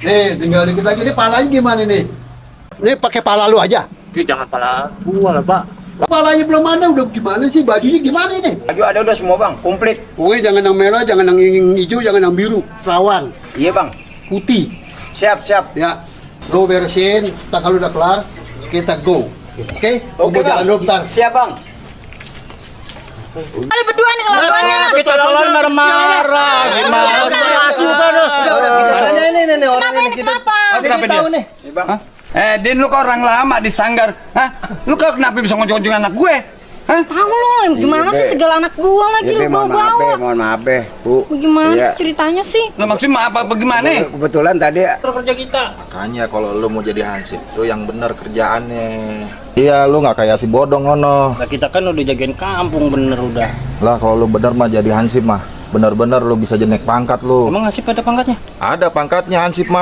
Nih, tinggal dikit lagi. Nih palanya gimana nih? Nih pakai pala lu aja. Jangan pala gua lah, Pak. Palanya belum ada, udah gimana sih? Bajunya gimana ini? Baju ada udah semua bang, komplit. Pokoknya jangan yang merah, jangan yang hijau, jangan yang biru. Rawan, Iya bang, putih. siap. Ya, lo beresin. Tak kalau udah kelar, kita go. Oke? Oke Gua jalan bang, dulu bentar. siap bang. Kali berdua nih kelakuannya. Kita jalan marah-marah. Gimana? Ini orang Kenapa ini kenapa? Kenapa dia? nih. Bang, Din, lu kok orang lama di sanggar? Hah? Lu kok kenapa bisa ngojong-ngojong anak gue? Hah? Tahu lo gimana sih segala anak gua lagi lu bawa-bawa. mohon maaf be, Bu. Gimana Iya. ceritanya sih? Lu maksudnya apa bagaimana? Kebetulan tadi Kerja kita. Makanya kalau lu mau jadi hansip, lu yang bener kerjaannya. Iya, lu nggak kayak si bodong ono. Nah, kita kan udah jagain kampung bener udah. Lah kalau lu bener mah jadi hansip mah, bener-bener lu bisa jenek pangkat lu. Emang ngasih pada pangkatnya? Ada pangkatnya hansip mah.